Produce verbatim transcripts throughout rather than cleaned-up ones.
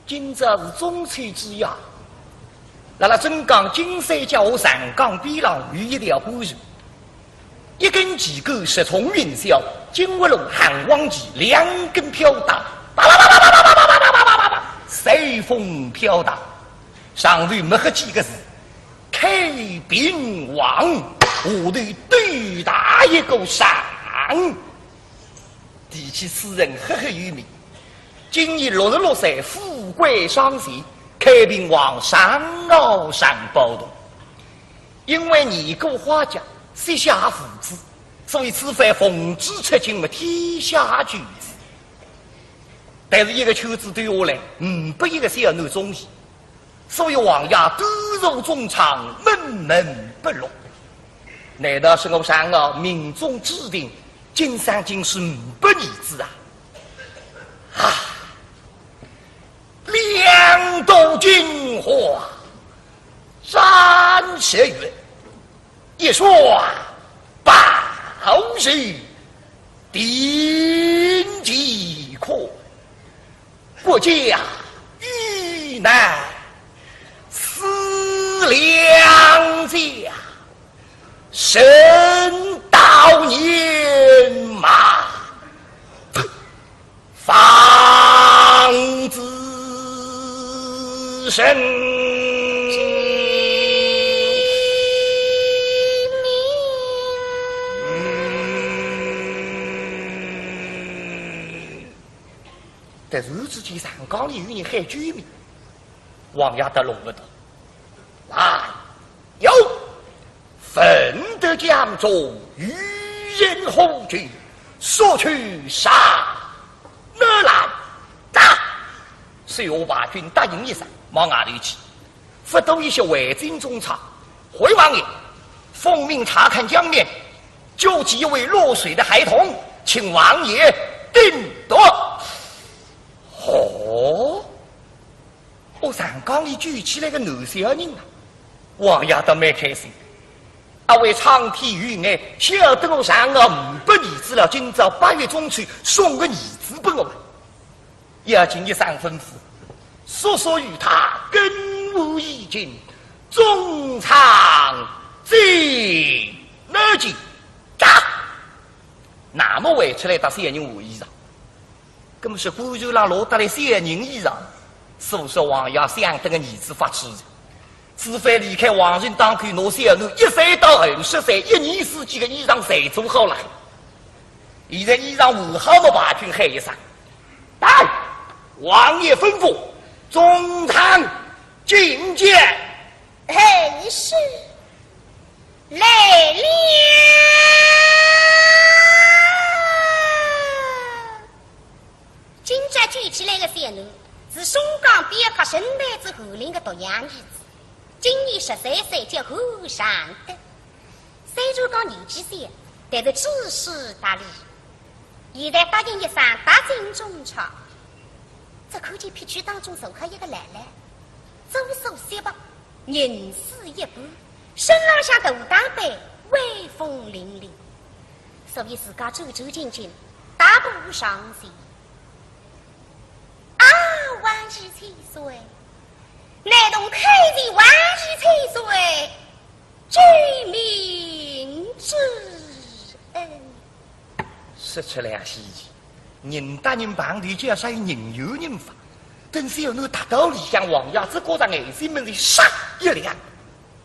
今朝是中秋之夜，辣辣镇江金山脚下长江边浪有一条官船，一根旗杆直冲云霄，金乌龙汉王旗两根飘带，啪啪啪啪啪啪啪啪啪啪啪啪，随风飘荡。上头墨黑几个字：开平王，下头斗大一个常。提起此人赫赫有名，今年六十六岁，富贵双全，开平王常遨常宝童。因为年过花甲，膝下无子，所以此番奉旨出京么天下求子。但是一个求子对下来，呒不一个小囡中意，所以王爷独坐中舱，闷闷不乐。难道是我常遨命中注定，今生今世呒不儿子啊？啊！两度金花展斜月，一双宝手定乾坤，国家危难思良家，人到年迈 方子成。突然之间，长江里有人喊救命，王爷搭弄勿到。来， 有，闻得江中有人呼救，速去查。乃来，打！水陆排军答应一声，往外头去。勿多一歇，回进中舱。回王爷，奉命查看江面，救起一位落水的孩童，请王爷定夺。哦， 哦，长江里救起来个男小人啊，王爷倒蛮开心。啊，为苍天有眼，晓得我常遨呒不儿子了，今朝八月中秋送个儿子拨我。要紧一声吩咐，速速与他更换衣巾，中舱进来。喳！那么回出来搭小人换衣裳。 搿么是官船浪落得来小人衣裳，所以说王爷想得个儿子发痴哉。此番离开皇城当口，拿小囡一岁到二十岁，一年四季个衣裳侪做好了。现在衣裳换好么，排军喊一声：“来，王爷吩咐，中舱觐见。”哎，是。 来了。今朝救起来个小囡，是松江边客神台子侯林个独养儿子，今年十三岁，叫侯尚德。虽然讲年纪小，但是知书达理。 现在答应一声，踏进中舱，只看见撇曲当中坐好一个老老，左手雪白，银丝一般，身浪向大打扮，威风凛凛。所以自家走走近近，大步上前。啊，王爷千岁！难童叩谢王爷千岁，救命之恩。 说出来也稀奇，人搭人碰头就要说人有人法，等小囡踏到里向，王爷只觉着眼睛门前唰一亮，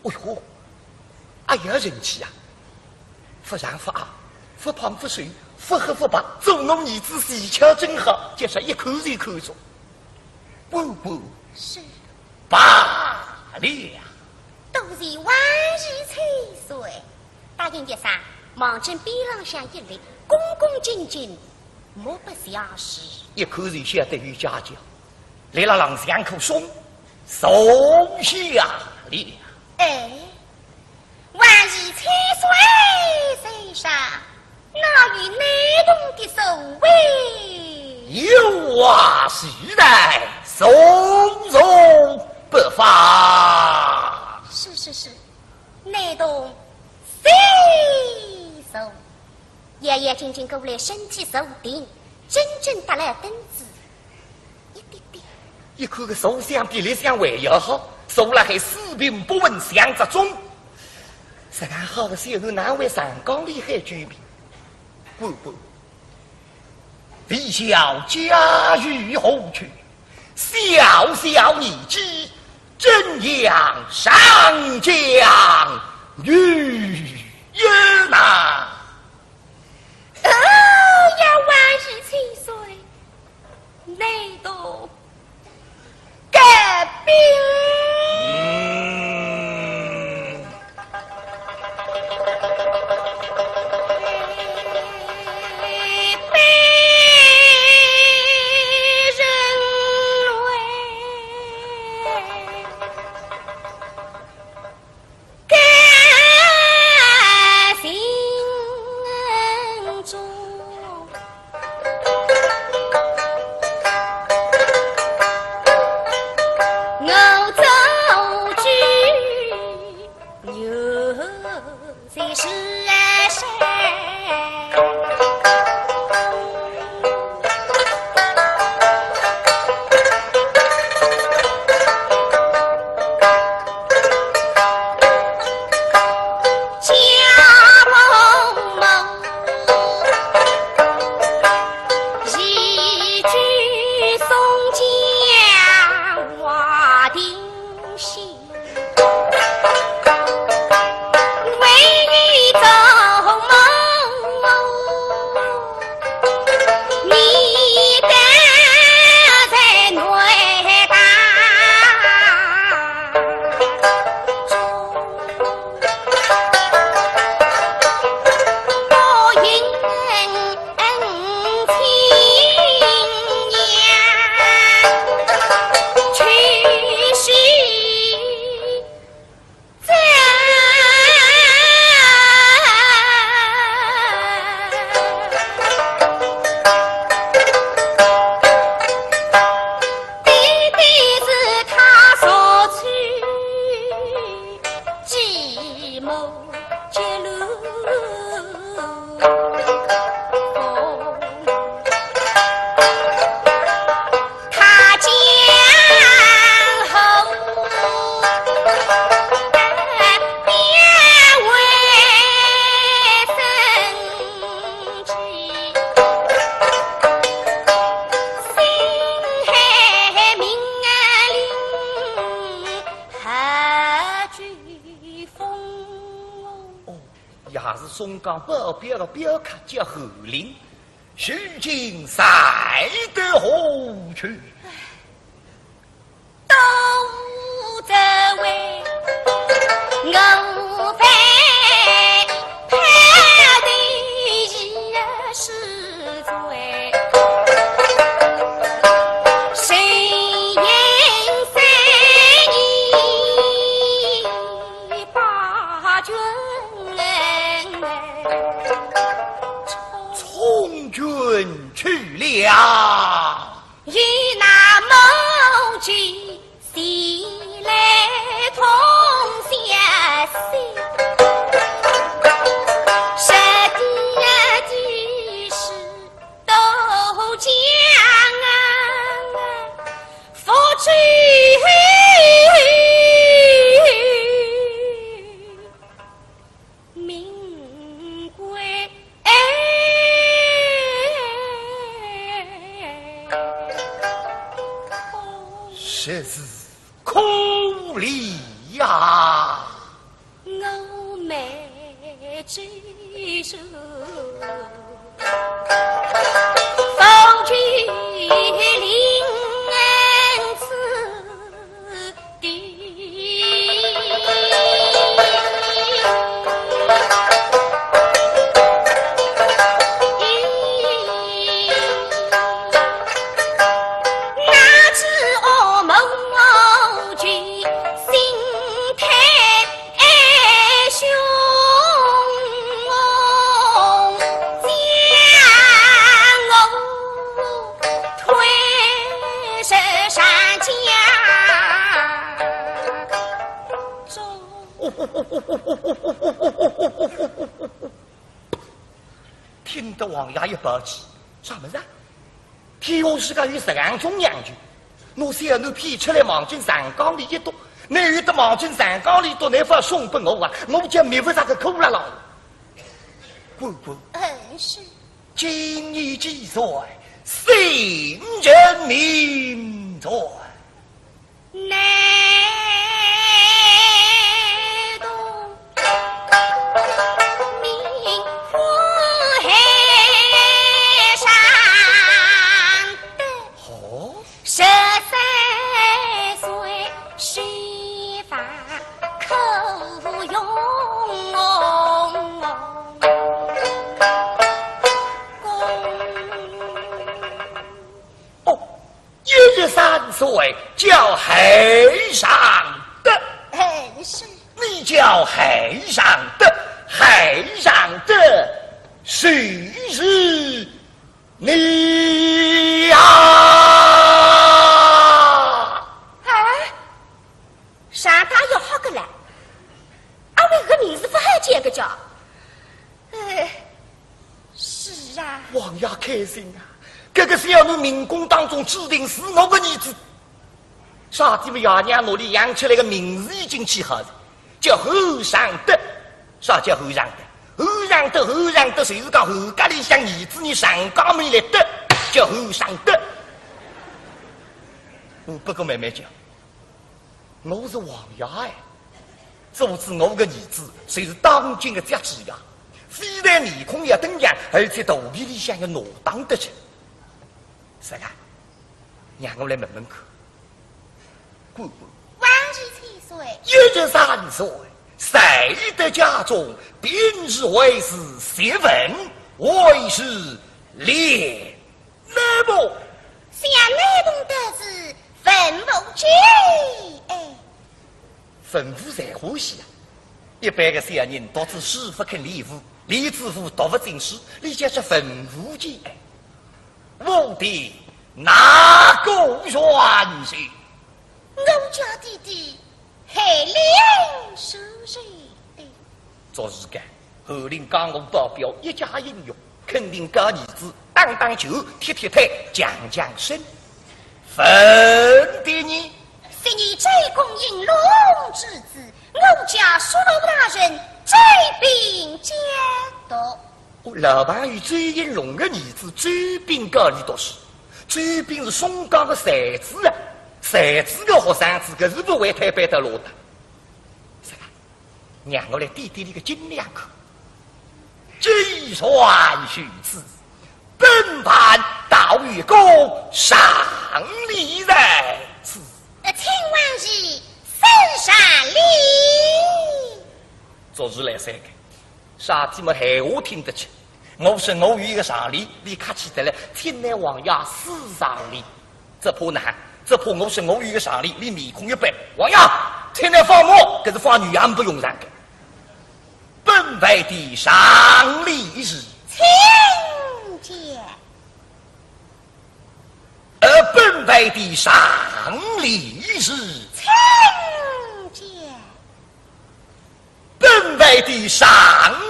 哎哟，哎呀，人气啊！勿长勿矮，勿胖勿瘦，勿黑勿白，做我儿子恰巧正好，就说一看就看中。不不，是。罢了。多谢王爷千岁。 答应一声，望准边浪向一立，恭恭敬敬，目不斜视。一看就晓得有家教，立辣浪向一棵松，坐下了。哎，王爷千岁在上，哪有难童的座位？有啊，是在，坐坐不妨。是是是。 难童谢坐。爷爷紧紧过来，身体坐定，真正搭了凳子一点点。一看搿坐相比立相还要好，坐辣海四平八稳相集中。实梗好个小囡哪会上江里海救命？不不，未晓家喻何去，小小年纪，怎样上江遇友呐？哦，要万一千岁，难道 改变。哦，也是松江保镖个镖客叫侯林，如今在得何处？充军去了。实是可怜呀！ 听得王爷一暴气，啥物事啊？天下世界有实梗种娘舅，拿小囡骗出来望进长江里一丢，倷有得望进长江里丢，倷勿送拨我啊，我叫觅勿着个苦了咯。官官，嗯，是。今年几岁？姓甚名谁？ 难懂，名副海上的。哦？十三岁须发可用。哦， 一十三岁叫海上的。嗯，是。你叫海上的，海上的就是你呀！哎，上大要好个了，阿为个名字勿好见个叫。 哎，是啊。王爷开心啊，搿个小囡命宫当中注定是我个儿子。啥体么？爷娘哪里养出来个名字已经起好了，叫侯尚德。啥叫侯尚德？侯尚德，侯尚德，就是讲侯家里向儿子倷上家门来得，叫侯尚德。嗯，不过慢慢叫。 我是王爷哎，做仔我个儿子，就是当今个家主呀，非但面孔要登样，而且肚皮里向要挪荡得去。是啊，让我来问问看。官官，王爷千岁。一十三岁，在得家中，平日为是习文，为是练 那么，想那么的是文武皆，哎。文武侪欢喜啊。一般个小人读仔书勿肯练武，练仔武读勿进书，伊叫是文武皆，哎。武的哪个元帅？我家弟弟 海灵书生的。做事个，侯林家我保镖一家英雄，肯定教儿子打打拳，踢踢腿，强强身。文的呢？昔日周公应龙之子，我家叔父大人周兵监督。 哦，老朋友周应龙个儿子周斌教俚读书，周斌是松江个才子啊，才子个学生子，搿是勿会推扳得落个。是吧？让我来掂掂俚个斤两看。既然如此，本藩倒有个上联在此。呃，请王爷升上联。做事来三个。 啥体么闲话听得清。我说我有一个上联，俚客气得来，请倷王爷赐上联。只怕呢，只怕我说我有一个上联，俚面孔一板，王爷，请倷放马，搿是放牛也勿用场个。本藩的上联是，请讲。呃，本藩的上联是，请讲。 本藩的上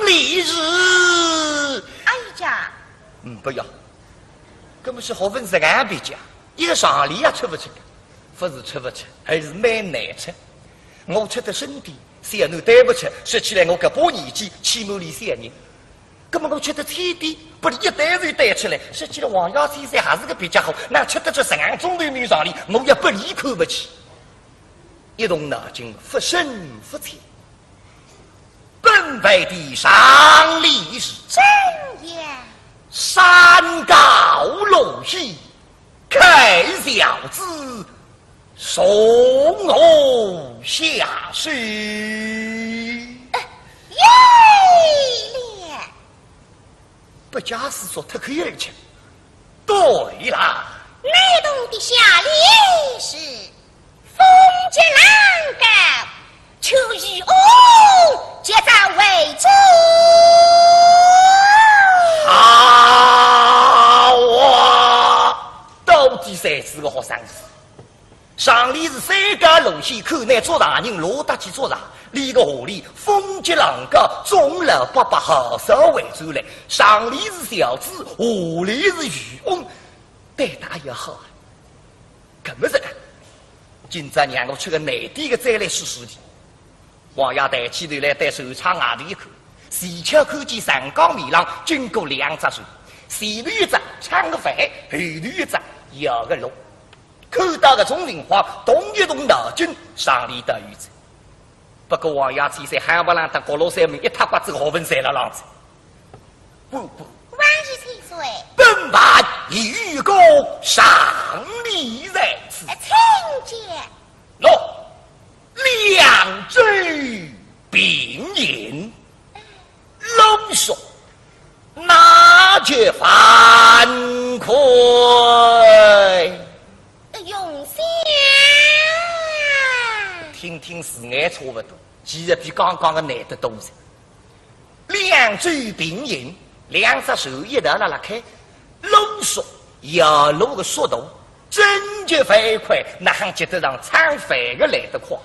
联是。哎呀，嗯，不要，搿么是学问是俺别家，一个上联也出勿出个，勿是出勿出，还是蛮难出。我出得深点，小囡对勿出，说起来我搿把年纪，起码俚小人。搿么我出得浅点，拨俚一对就对出来，说起来王爷先生还是个别家伙，哪出得出实梗中头面上联，我也拨俚看勿起。 一动脑筋，勿深勿浅。本藩的上联是，怎样？山高路险，开轿子送我下山。哎，有了。 不假思索，脱口而出。对啦。难童的下联是：风急浪高，求渔翁接招回转。好啊，到底才子个好上司。 上联是山高路险，看倷捉大人落得去捉着，俚个下联风急浪高，众老伯伯好少回转来。上联是轿子，下联是渔翁，对得也好啊。搿么是个，今朝让我出个难点个再来试试你。王爷抬起头来对船舱外头一看，恰巧看见长江面浪经过两只船，前头一只撑个帆，后头一只摇个橹。看到搿种情况，动一动脑筋，上里搭有哉。不过王爷千岁还勿让搭角落山门一塌刮子个学问侪辣浪哉。不不，王爷千岁，本藩有个上联在此。呃，请讲。喏，两舟并行，橹速，那及帆快。呃，用心。听听是眼差勿多，其实比刚刚个难得多哉。 两舟并行，两只船一道辣辣开，橹速，摇橹个速度，真急帆快，哪哼及得上撑帆个来得快？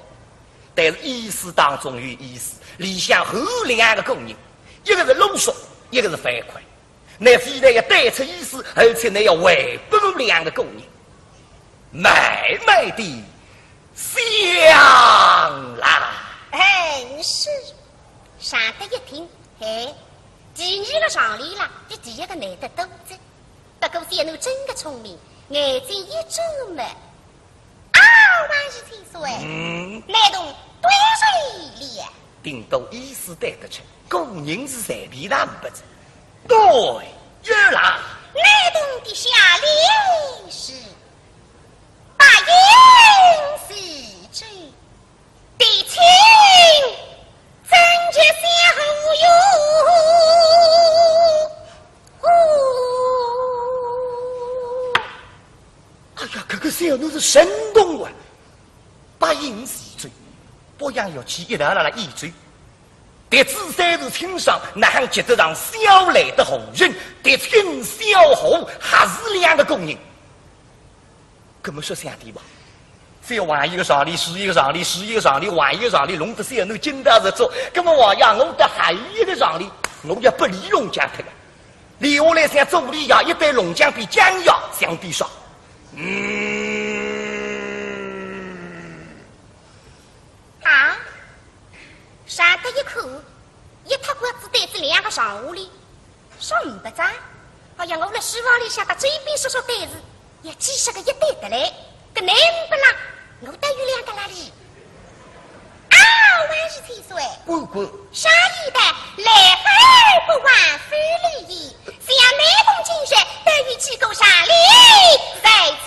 但是意思当中有意思，里向有两个古人，一个是橹速，一个是帆快。 乃非但要对出意思，而且乃要还拨我两个古人，慢慢地想啦。哎，是。常德一听，哎，第二个上联啦，比第一个难得多哉。不过小奴真个聪明，眼睛一眨么， 啊，王爷千岁，嗯。难童对上了。顶多意思对得出，古人是随便哪哼勿着。对，有啦。难童的下联是：八音齐奏，笛清真绝相呼哟。 哎呀，搿个小奴是神童啊！八音齐奏，八样乐器一道辣辣演奏。笛子虽是清爽，哪哼及得上箫来得和顺，笛清箫和还是两个古人。搿么说相对吧，只要换一个上联，是一个上联，是一个上联，换一个上联，弄得小奴劲道十足。搿么王爷，我搭还有一个上联，我要拨俚弄僵脱个。 留下来像左联呀，一对弄僵比僵呀，相比上。嗯。啊，常德一看，一塌刮子对仔两个上联，说呒不哉。哎呀，我辣书房里向搭周边说说对子， 也几十个一对得来，搿难呒不啦，我倒有两个啦哩。啊，王爷千岁，滚滚。常言道，来而不往非礼也，想难童今日倒有几个上联在此。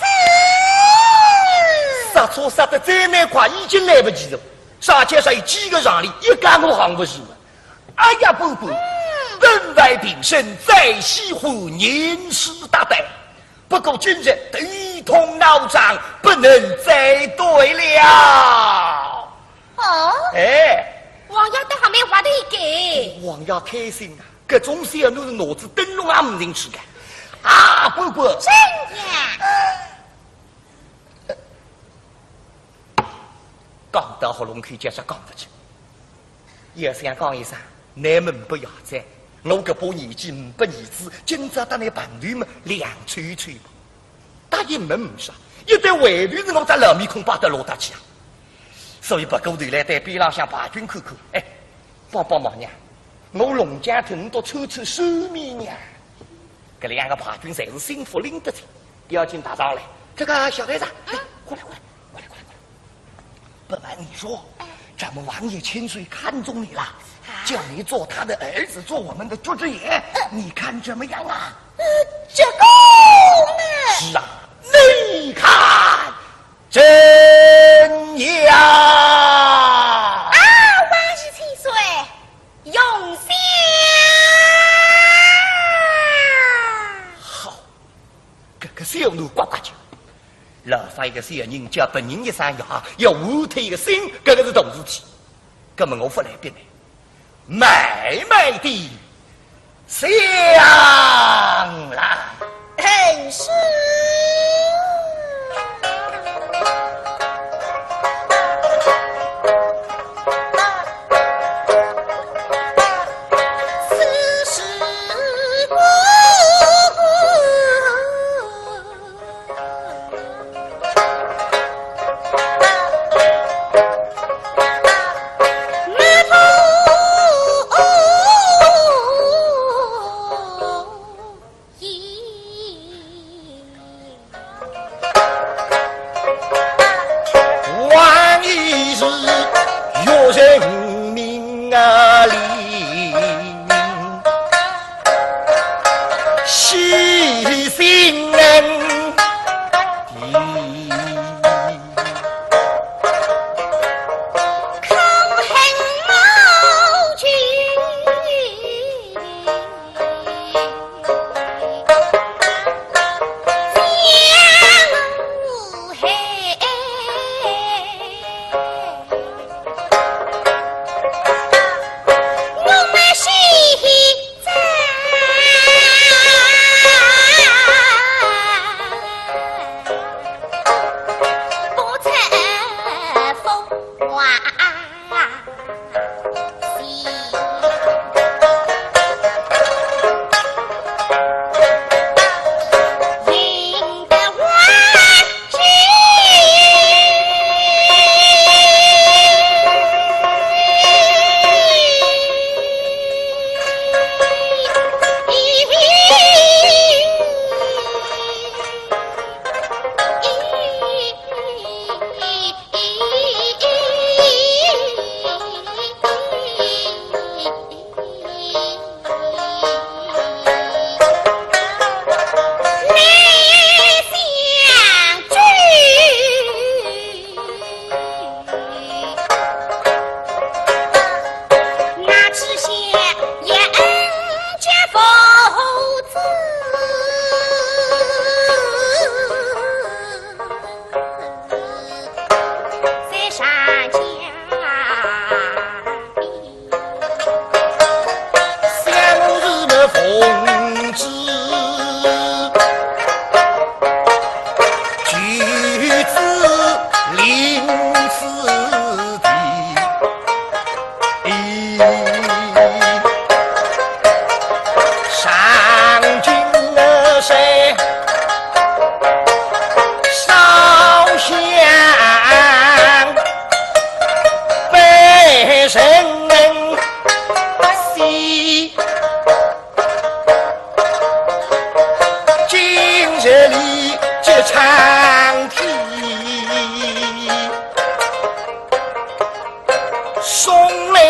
刹车刹得再难快，已经来不及了。啥叫啥有几个上联，一家我扛勿住了。 哎呀，不不，嗯。本王平生最喜欢吟诗答对，不过今日头痛脑胀，不能再对了。哦？哎。王爷倒还蛮滑头个。王爷开心啊，搿种小奴是脑子灯笼也没进去个。啊，不不。真的？讲到喉咙口，就是讲勿出。 也想讲一声，倷们勿要哉，我搿把年纪呒不儿子，今朝搭倷碰头么，两凑凑吧。答应么呒啥，一旦回头是我只老面孔摆得落搭去啊。所以别过头来对边浪向排军看看，哎，帮帮忙呀，我弄僵脱倷笃凑凑手面呀。搿两个排军侪是心腹领得着，要紧踏上来，这个小孩子，哎，过来过来，过来过来过来。 本王你说，哎。咱们王爷千岁看中你了，啊？叫你做他的儿子，做我们的主子爷，呃。你看怎么样啊？呃，这个嘛。是啊，你看怎样？啊，王爷千岁，用心。好，搿个小奴呱呱叫。 老法一个小人叫别人一声爷，要换脱一个心，搿个是大事体。搿么我勿来逼倷，慢慢地想啦。很是。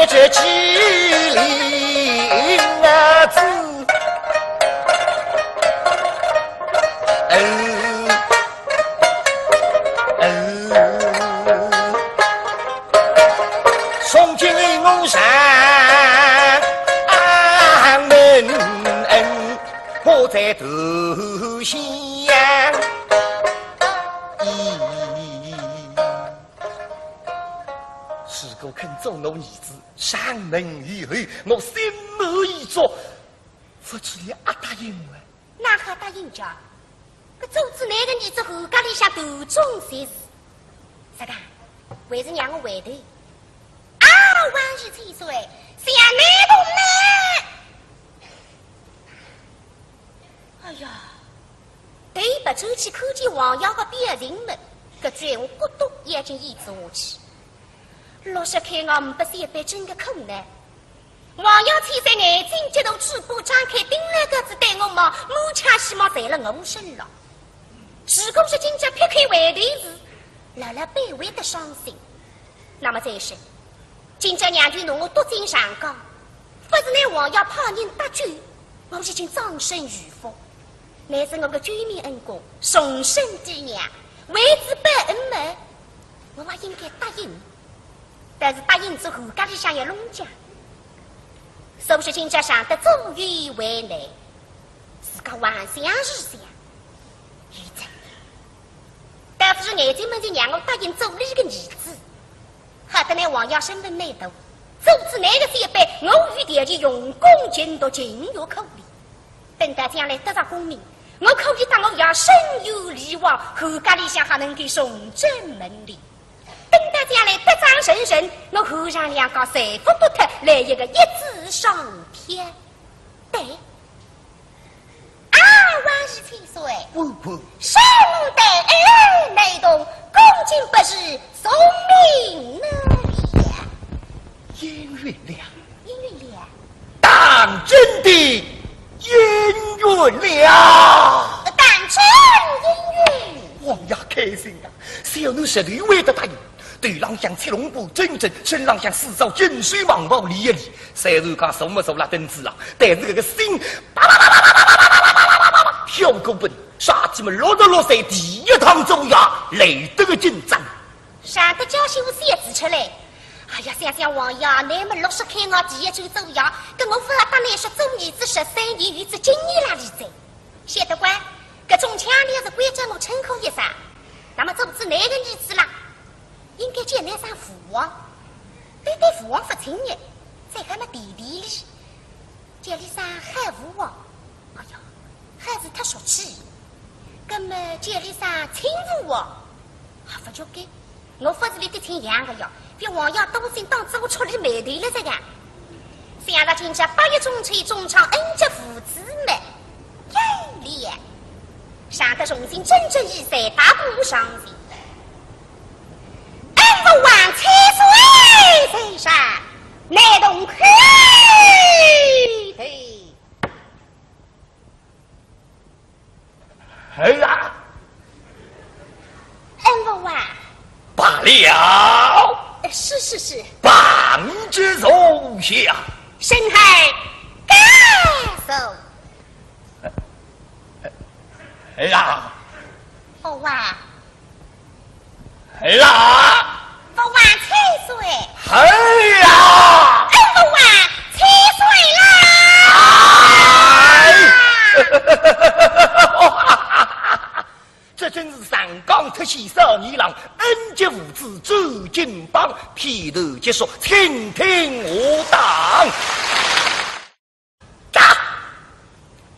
这麒麟啊子，嗯，嗯，从今我上门，我在投降。咦，如果肯做我儿子， 上门以后，我心满意足，勿知伊阿答应我。哪哈答应介？搿做仔倷个儿子，后家里向头中三子。啥个？还是让我回头。啊，王爷千岁，想难动呢。哎呀，对勿转去看见王爷个表情么，搿句闲话咕嘟眼睛咽仔下去。 陆少卿，我呒不小白真个苦恼。王爷千岁眼睛激大，嘴巴张开，盯牢个子对我望，满腔希望侪辣我身浪。如果是今朝撇开回头是，老老板会得伤心。那么再说，今朝娘舅拿我捉进长江，勿是倷王爷派人搭救，我已经葬身鱼腹。乃是我个救命恩公，重生爹娘，为仔报恩么，我也应该答应。 但是答应仔后家里向要弄僵，是勿是今朝想得左右为难？自家横想竖想，现在倒勿如眼睛门前让我答应做俚个儿子，好得倷王爷身份蛮大，做仔倷个小辈，我有条件用功勤读，情有可原。等到将来得着功名，我可以搭我爷深游历往，后家里向还能够重振门第。 等到将来得长成人，我后娘两家侪勿得脱，来一个一子双全。对。啊，王爷千岁，嗯，嗯。圣母待恩雷动，恭敬不如从命了。应允了。应允了。 当真的应允了。当真应允。王爷开心啊，小囡实头会得答应，头浪向七龙珠真正，身浪向四爪金丝蟒袍理一理。虽然讲坐么坐辣凳子浪，但是搿个心啪啪啪啪啪啪啪啪啪啪啪啪跳个奔，啥体么六十六岁第一趟做爷，来得个紧张。 上得叫醒我小子出来。哎呀，想想王爷，乃末六十开外第一桩做爷，搿我勿要搭倷说做儿子十三年，有只经验辣里哉。晓得个，搿种腔调是关照我称呼一声。那么做仔倷个儿子啦，应该叫倷声父王。对对，父王勿亲热，再喊么弟弟哩。 叫俚声海父王。哎呀，海是太俗气。葛么叫俚声亲父王，还勿叫该。我勿是俚的亲养个呀，别王爷多心，当仔我触俚霉头了这个。想到今朝八月中秋，中堂恩接父子么，有理。上得重新真正以在大步上行。恩父王千岁在上，难动口。 儿啊！恩父啊！罢了。呃，是，是，是。旁之坐下。深而告诉。儿啊！父王。 儿啊！父王千岁。儿啊！恩父王千岁啦！哎！这真是上港脱险少年郎，恩接父子走金榜，片段结束，请听下档。 嘎！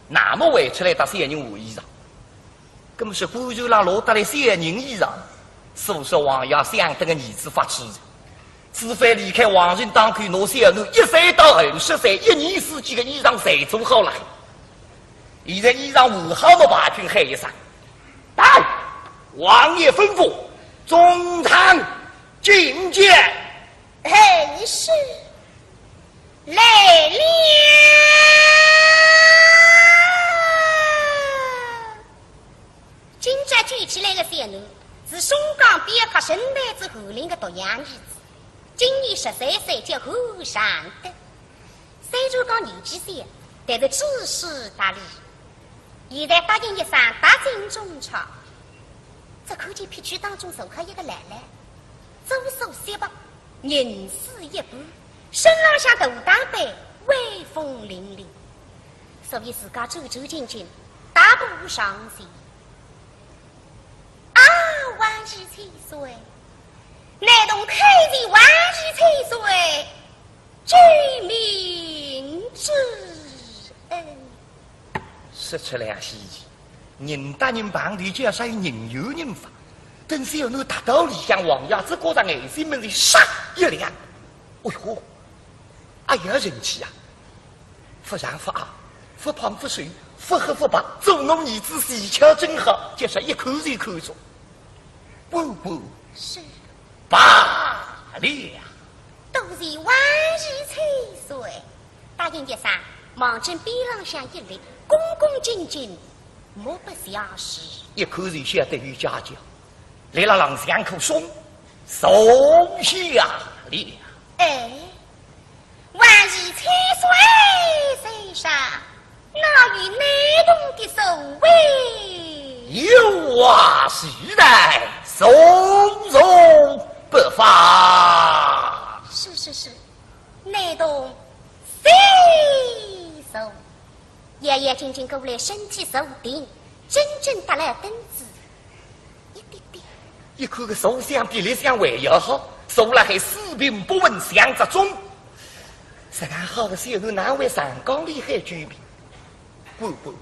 那么回出来搭小人换衣裳，搿么是官船浪落得来小人衣裳，所说王爷想得个儿子发痴，自从离开皇城当口拿小囡一岁到二十岁，一年四季个衣裳侪做好了。现在衣裳换好么，排军喊一声：“到！王爷吩咐，中堂觐见。” 哎，是，来了。今朝救起来个小囡，是松江边客沈台子侯林个独养儿子，今年十三岁，叫侯尚德。虽然讲年纪小，但是知书达理。现在答应一声，踏进中舱，只看见撇曲当中坐好一个老老，左手雪白，银丝一般，身浪向大打扮，威风凛凛。所以自家走走近近，大步上前。啊，王爷千岁！ 难童叩见王爷千岁，救命之恩。说出来也稀奇，人搭人碰头就要说人有人法，等小囡踏到里向，王爷只觉着眼睛门前唰一亮，哎哟，哎呀，人气啊！ 勿长勿矮，勿胖勿瘦，勿黑勿白，做我儿子恰巧正好，就是一看就看中。官官，是。罢了。多谢王爷千岁。答应一声，望准边浪向一立，恭恭敬敬，目不斜视。一看就晓得有家教，立辣浪向可松，坐下了。哎， 王爷千岁在上，哪有难童的座位？有啊，是在，坐坐不妨。是，是，是，难童谢坐。 爷爷紧紧过来，身体坐定，真正搭了凳子一点点。一看个坐相比立相还要好，坐了还四平八稳，像只钟。实梗好个小囡哪会上讲厉害救命？官官，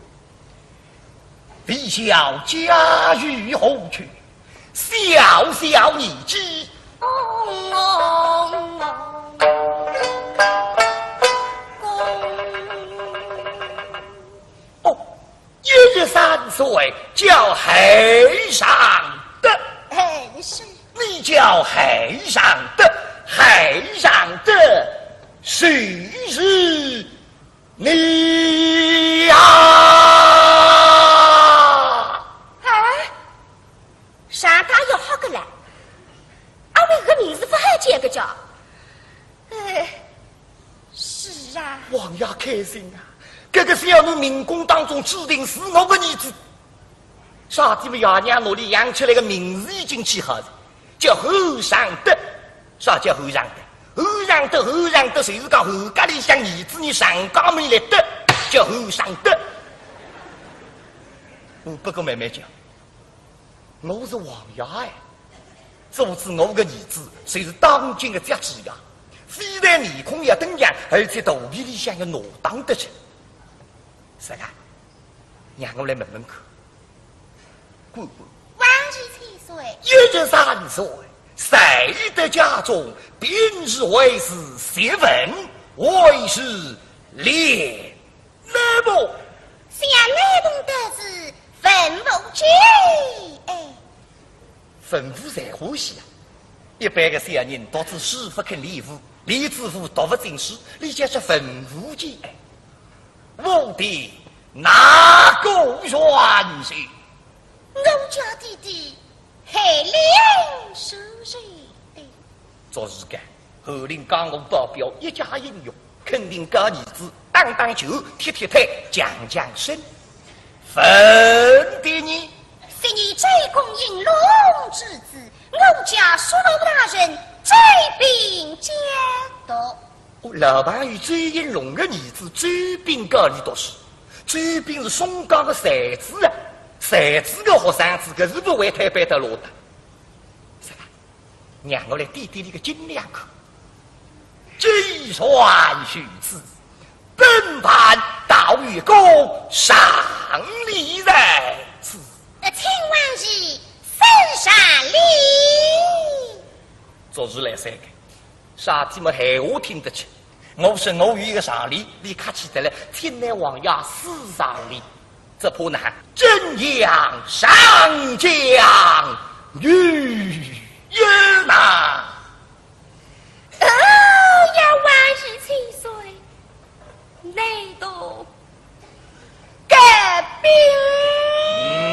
未晓家喻何去？ 小小年纪。哦，一十三岁叫侯尚德。哎，是。你叫侯尚德，侯尚德就是你呀。哎， 上大学好个来，阿为个名字勿好叫个叫？哎，是啊。王爷开心啊，搿个小囡命宫当中注定是我个儿子。啥体么爷娘哪里养出来个名字已经起好了，叫侯尚德。啥叫侯尚德？侯尚德，侯尚德，就是讲侯家里向儿子你上家门来得，叫侯尚德。我不过慢慢叫。 我是王爷哎，做仔我个儿子，就是当今个家主呀，非但面孔要登样，而且肚皮里向要挪荡得去。是啊，让我来问问看。官官。王爷千岁。一十三岁，在得家中，平日为是习文，为是练 那么，想难童的是文武全，哎。文武侪欢喜啊。一般个小人读仔书勿肯练武，练仔武读勿进书，伊叫是文武全，哎。武的哪个元帅？我家弟弟 海灵书生的。做事干，侯林讲我保镖一家英雄，肯定教儿子打打球、踢踢腿、强强身。文的呢？昔日周公应龙之子，我家叔老大人周斌监督。 哦，老朋友周应龙个儿子周斌教俚读书，周斌是松江个才子啊，才子个学生子，搿是勿会推扳得落个。是吧？让我来掂掂俚个斤两看。既然如此，本藩倒有个上联在此。呃，请王爷送上联。做事来三个。 啥体么闲话听得清。我说我有一个上联，俚客气得来，请倷王爷赐上联。只怕呢，真要上将于人呐。哦呀，王爷千岁，难童 革命。嗯。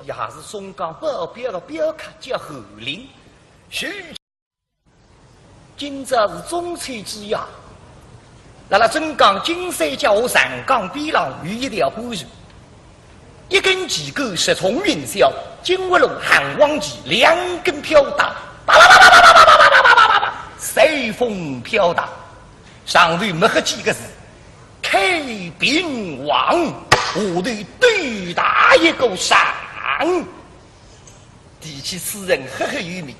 也是松江北边个镖客叫侯林。是。今朝是中秋之夜，辣辣镇江金山脚下长江边浪有一条官船，一根旗杆直冲云霄，金乌龙汉王旗两根飘带，啪啪啪啪啪啪啪啪啪啪啪啪，随风飘荡。上头墨黑几个字：开平王，下头斗大一个常。 提起此人赫赫有名，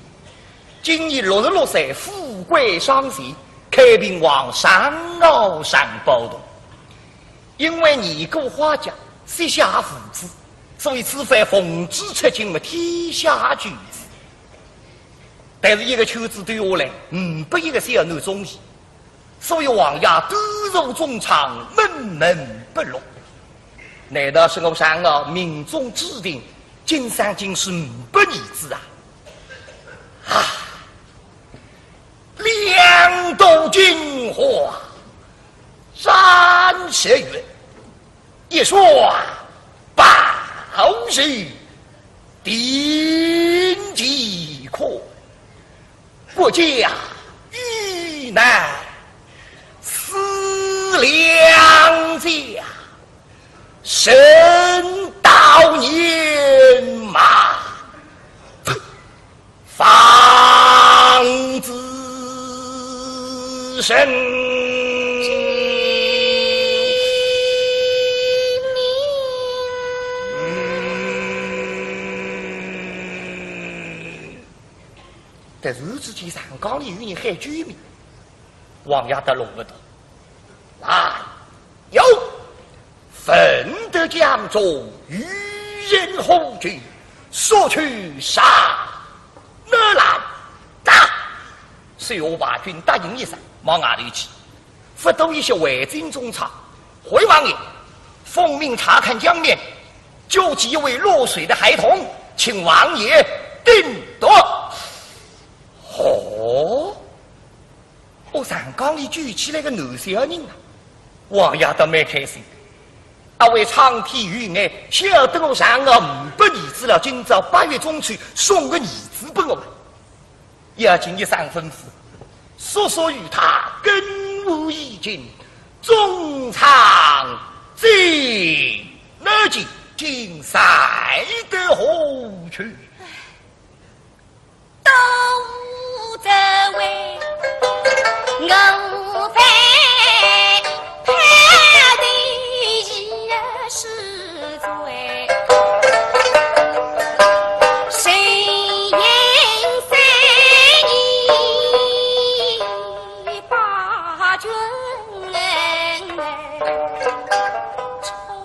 今年六十六岁，富贵双全，开平王常遨常宝童。因为年过花甲，膝下无子，所以此番奉旨出京，么天下求子。但是一个求子对下来，呒不一个小囡中意。 所以王爷独坐中舱，闷闷不乐。难道是我常遨命中注定，今生今世呒不儿子啊？啊！两度金花展斜月，一双宝手定乾坤。 国家危难思良家，人到年迈方知身。 突然之间，长江里有人喊救命，王爷搭弄勿懂。来，有，闻得江中有人呼救，速去上南来。答。水陆大军答应一声，往外头去。 勿多一歇，回进中舱。回王爷，奉命查看江面，救起一位落水的孩童，请王爷定夺。哦，哦，长江里救起来个男小人啊，王爷倒蛮开心。啊，为苍天有眼，晓得我常遨呒不儿子了，今朝八月中秋送个儿子拨我。 要紧一声吩咐，速速与他更换衣巾，中舱进。那进，进赛得何去？都这位我非派的也是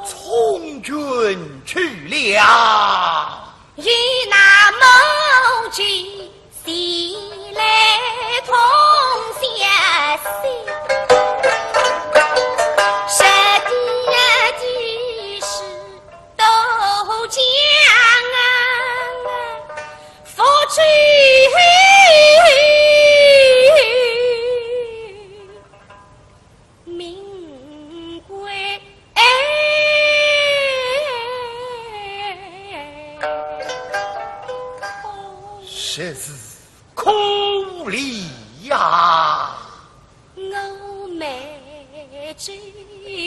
充军去了。呀。与那母亲前来通消息，说的地势都讲啊，父亲命归。 实是可怜呀。我妹之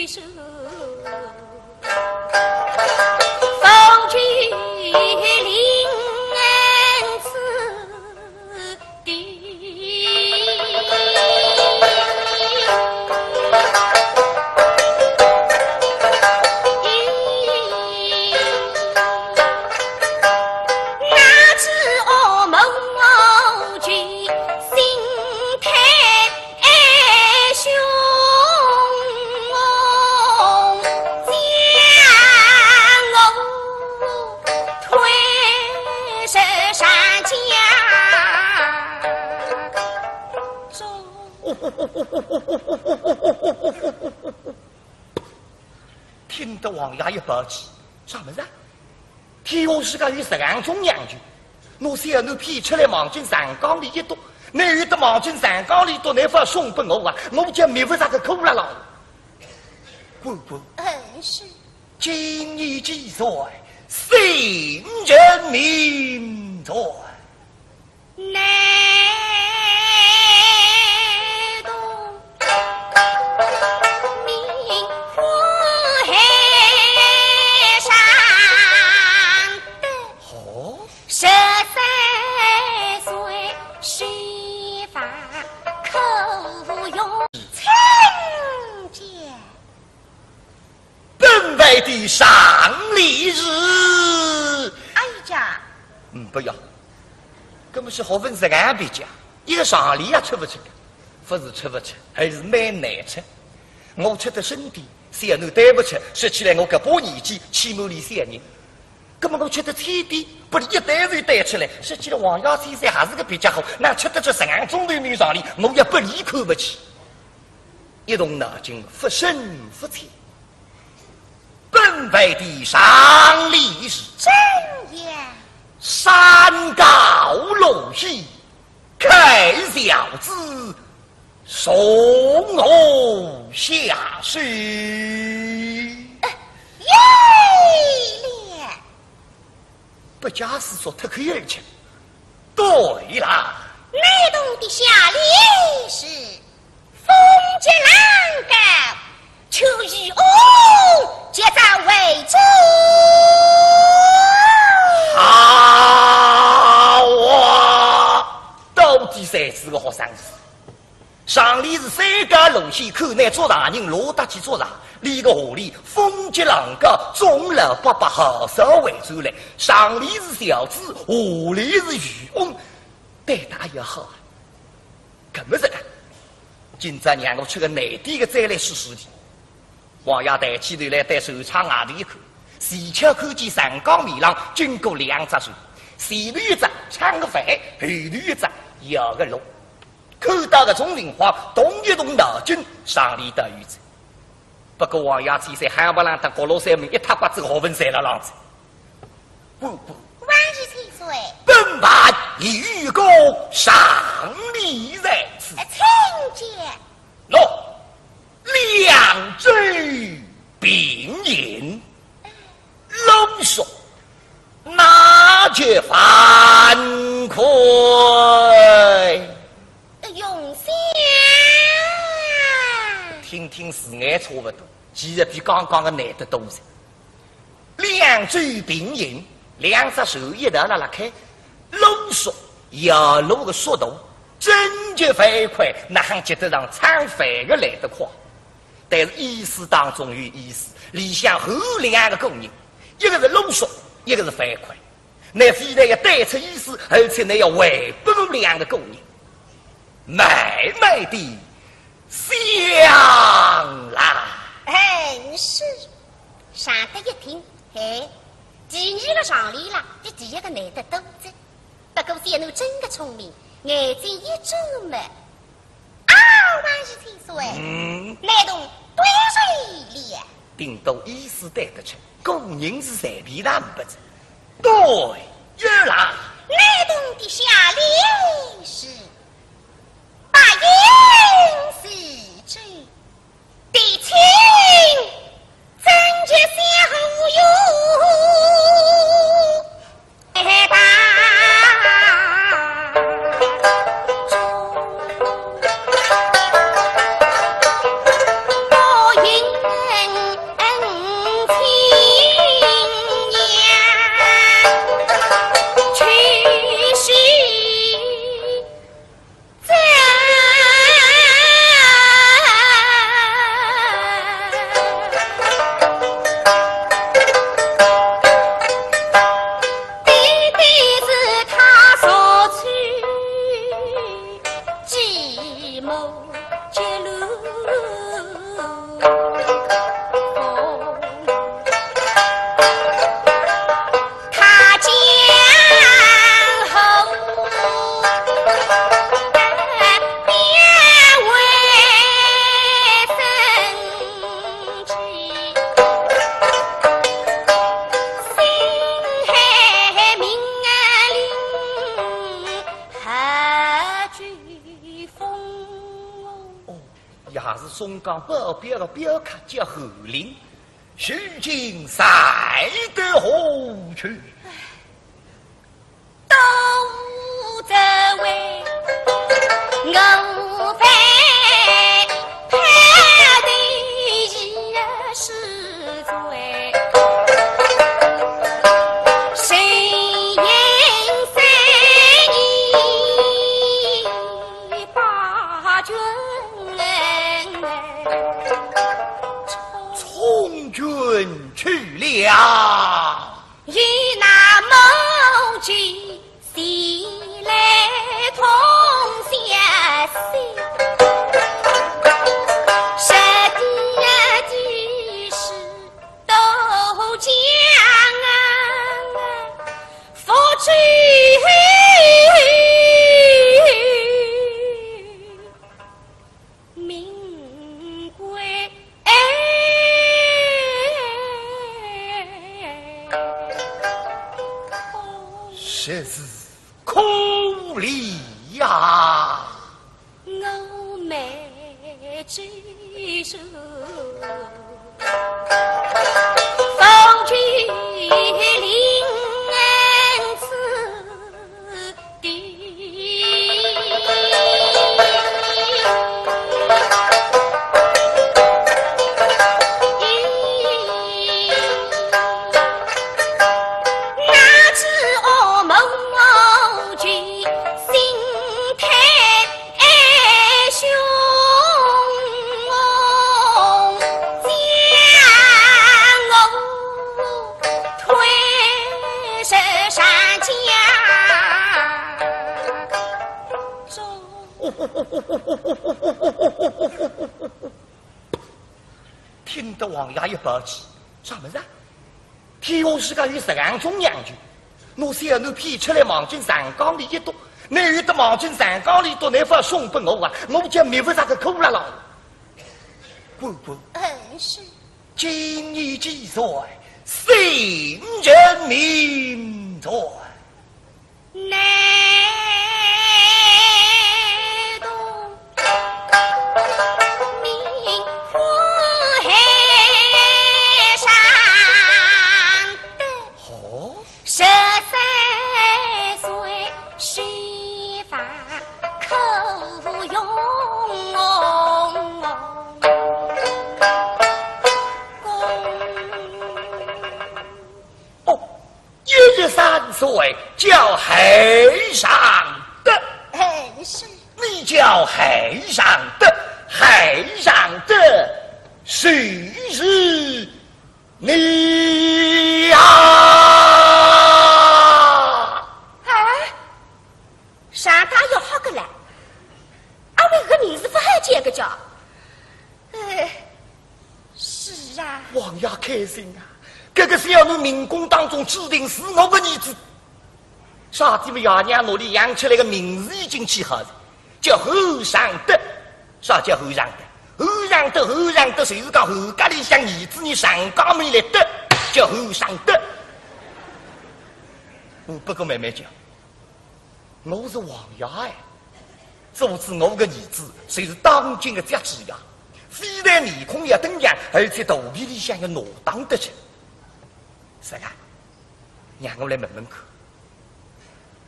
说，夫君临死 听得王爷一暴气，啥物事啊？天下世界有实梗种娘舅，拿小囡骗出来望进长江里一丢，倷有得望进长江里丢，倷勿送拨我啊，我就觅勿着个苦了咯。官官，嗯，是。今年几岁？姓甚名谁？ 难童名唤海上德。哦。十三岁，须发科举。参见。 本藩的上联是？哎呀，嗯，不要，搿么是学问是俺比较，一个上联也出勿出个，勿是出勿出，还是蛮难出。我出得深点，小囡对勿出，说起来我搿把年纪，起码连小人。搿么我出得浅点，拨俚一对就对出来，说起来王爷千岁还是个比较好，哪出得出实梗种头面上联，我也拨俚看勿起。 一动脑筋，勿深勿浅。本藩的上联是：怎样？山高路险，看小子从何下手。呃，有了。 不假思索，脱口而出。对啦。难童的下联是：风急浪高，求渔翁，急早回舟。好啊，到底才是个好上司。 上联是山高路险，看倷做大人落得去做啥？俚个下联风急浪高，众老伯伯好早回转来。上联是小子，下联是渔翁，对得也好啊。搿么实梗，今朝让我出个难点个再来试试俚。 王爷抬起头来对船舱外头一看，恰巧看见长江面浪经过两只船，前头一只撑个帆，后头一只摇个橹。看到搿种情况，动一动脑筋，上联倒有哉。不过王爷千岁还勿让搭角落山门一塌刮子，学问侪辣浪哉。 官官。王爷千岁。本藩有个上联在此。呃，请讲。喏，两舟并行，路熟，哪及帆快。呃，用心。听听是眼差勿多，其实比刚刚个难得多哉。 两舟并行，两只船一道辣辣开，路熟，摇橹个速度，真急帆快，哪哼及得上撑帆个来得快？但是意思当中有意思，里向有两个古人，一个是路熟，一个是帆快。倷非但要对出意思，而且倷要还拨我两个古人。 慢慢地想啦。哎，是。常德一听，哎，第二个上联啦，比第一个难得多哉。不过小囡真个聪明，眼睛一眨么，啊，王爷千岁，嗯。难童对谁了？顶多意思对得出，个人是随便哪能勿着。对，有啦。难童的下联是八音四奏。 地清，真吉祥哟。哎，大哦，也是松江北边个镖客叫侯林，如今在得何处？都在为我犯，他的也是罪。谁言三年把君恩，充军去了。与那母亲前来同相送，十弟弟是 都将啊，付之名归。实是可怜呀。 我们之中，方君临死地。 那只恶魔君心太凶，将我推至山脚中。 听得王爷一暴气，啥物事啊？天下世界有实梗种娘舅，拿小囡骗出来望进长江里一丢，倷有得望进长江里一丢，倷勿送拨我啊，我叫觅勿着个苦了咯。官官，嗯，是。今年几岁？姓甚名谁？ 难童名唤海上德。哦。十三岁须发科举功。哦， 一十三岁叫海上德。哎，是。你叫海上德，海上德就是你呀。哎，上大要好个来，阿妹个名字勿好叫个叫。哎， 是啊。王爷开心啊，搿搿个小囡命宫当中注定是我个儿子。啥体么？爷娘哪里养出来个名字已经起好了，叫侯尚德。啥叫侯尚德？侯尚德，侯尚德，就是讲侯家里向儿子，伲上家门来得，叫侯尚德。我不过慢慢叫。 我是王爷哎，做仔我个儿子，就是当今个家主呀，非但面孔要登样，而且肚皮里向要挪荡得去。是啊，让我来问问看。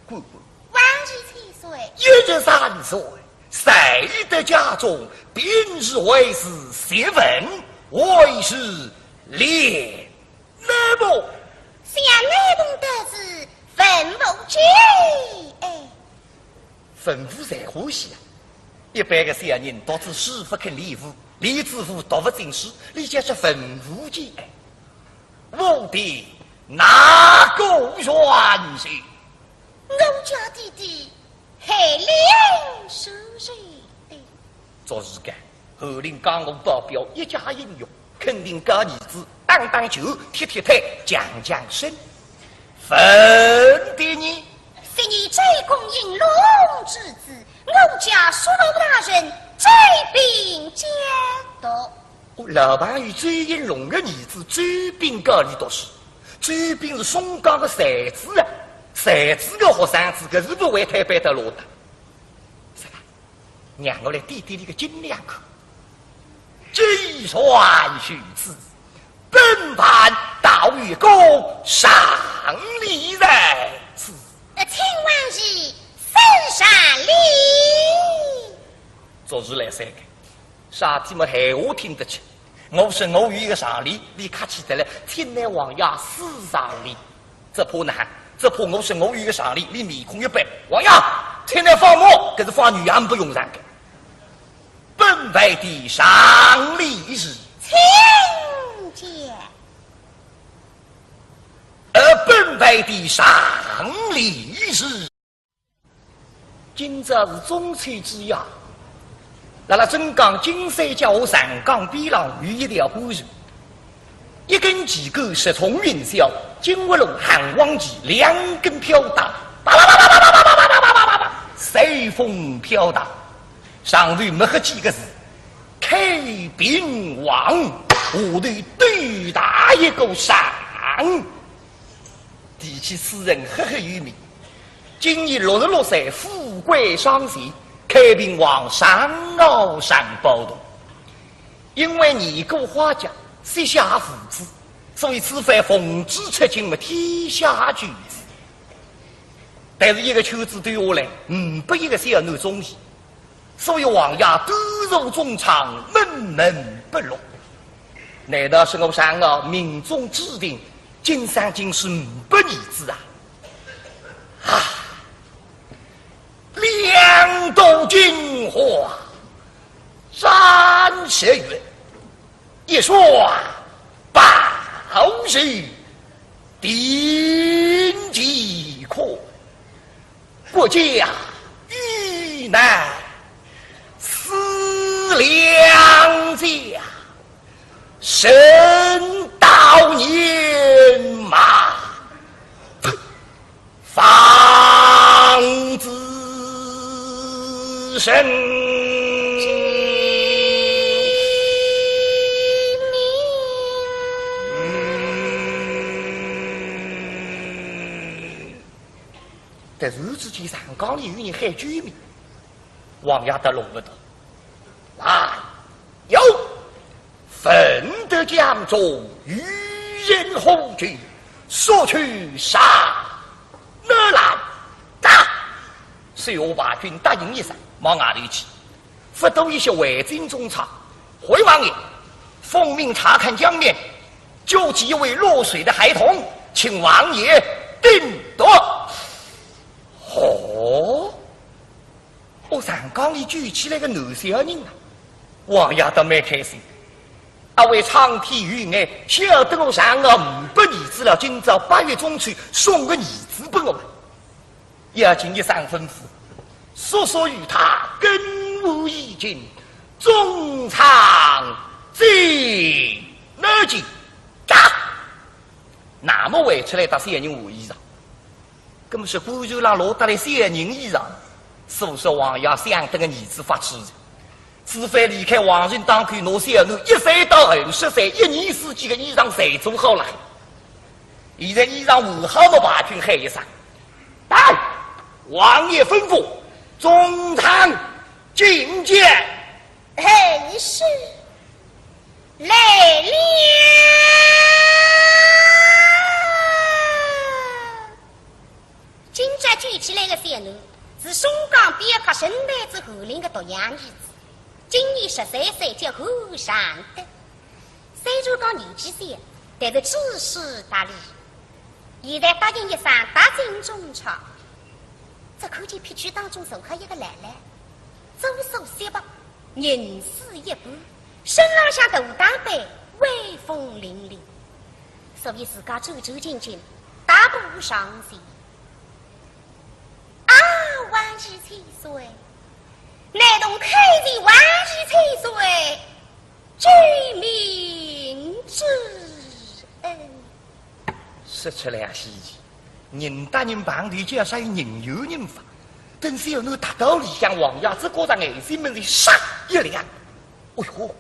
官官，王爷千岁。一十三岁，才得家中，平日为是习文，为是练 那么，想那么的是文武全，哎，文武侪欢喜啊。一般个小人读仔书勿肯练武，练仔武读勿进书，伊叫是文武全，哎。武的哪个元帅？我家弟弟 海灵书生。哎，做事干，侯林江湖保镖一家英雄，肯定教儿子打打拳、踢踢腿、强强身。文的呢？昔日周公应龙之子，我家叔父大人周秉教读。 老朋友周应龙个儿子周秉教伊读书，周秉是松江个才子啊，才子个学生子，搿是勿会推扳得落个。是吧？让我来掂掂伊个斤两看。既然如此，本藩倒有个上联在此。呃，请王爷试上联。做事来三个。 啥体么闲话听得清。我说我有一个上联，伊客气得来，请倷王爷试上联。只怕哪，只怕我说我有一个上联，伊面孔一板，王爷，请倷放马，搿是放牛也勿用场个。本藩的上联是，请讲。呃，本藩的上联是。 今朝是中秋之夜，辣辣镇江金山脚下长江边浪有一条官船，一根旗杆直冲云霄，金乌龙汉王旗两根飘带，叭叭叭叭叭叭叭叭叭叭叭叭，随风飘荡。上头墨黑几个字：开平王，下头斗大一个上。 提起此人赫赫有名，今年六十六岁，富贵双全，开平王常遨常宝洞。因为年过花甲，膝下无子，所以此番奉旨出京，为天下求子。但是一个求子对下来，呒不一个小囡中意。 所以王爷独坐中舱，闷闷不乐。难道是我常遨命中注定，今生今世呒不儿子啊？啊！两度金花展斜月，一双宝手定乾坤。 国家危难思良家，人到年迈方知身。 突然之间，长江里有人喊救命，王爷得弄勿懂。来，有，闻得江中有人呼救，速去上南来。打！水陆大军答应一声，往外头去。 不多一歇，回进中舱。回王爷，奉命查看江面，救起一位落水的孩童，请王爷定夺。哦，哦，长江里救起来个男小人啊，王爷倒蛮开心。啊，为苍天有眼，晓得我常遨呒不儿子了，今朝八月中秋送个儿子拨我。 要紧一声吩咐，速速与他更换衣巾，中舱进来。打！那么回出来搭小人换衣裳。那么说官船浪落得来小人衣裳，所以说王爷想得个儿子发痴，自从离开皇城当口，拿小囡一岁到二十岁，一年四季个衣裳侪做好了。现在衣裳换好么，排军喊一声：“到！”王爷吩咐，中舱觐见。 嘿，是，来了。今朝救起来个小囡，是松江边客神台子侯林个独养儿子，今年十三岁，叫侯尚德。虽然讲年纪小，但是知书达理。 现在答应一声，踏进中舱，只看见撇曲当中坐好一个老老，左手雪白，银丝一般，身浪向大打扮，威风凛凛。所以自家走走近近，踏步上前。啊，王爷千岁，难童叩见王爷千岁，救命之恩。 说出来也稀奇，人搭人碰头就要说人有人法，等小囡踏到里向，王爷只觉着眼睛门前唰一亮，哎哟，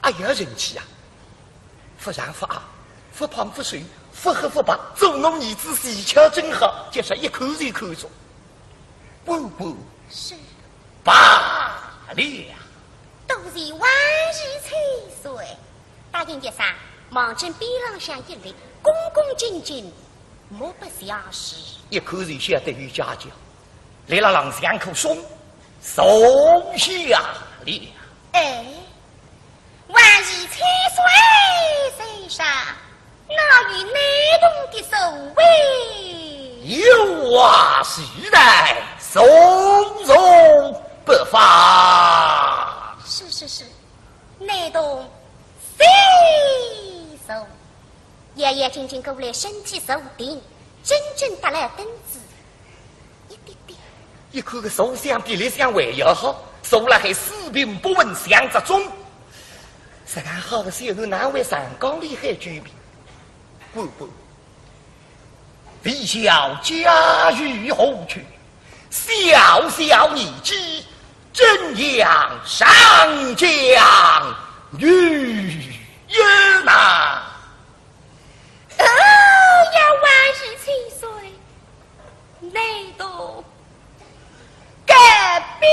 哎呀，人气啊！勿长勿矮，勿胖勿瘦，勿黑勿白，做我儿子恰巧正好，就说一看就看中。不不，是。罢了。多谢王爷千岁。 答应一声，望准边浪向一立，恭恭敬敬，目不斜视。一看就晓得有家教，立辣浪向可松，坐下了。哎，王爷千岁在上，哪有难童的座位？有啊，是的，坐坐不妨。是是是。 难童谢坐。爷爷紧紧过来，身体坐定，真正搭了凳子一点点。一看个坐相比立相还要好，坐了还四平八稳，像只钟。实梗好个小囡哪会上讲理还救命？官官， 未晓家喻何去，小小年纪，怎样上将于爷呐？哎呀，王爷千岁，难童 改变。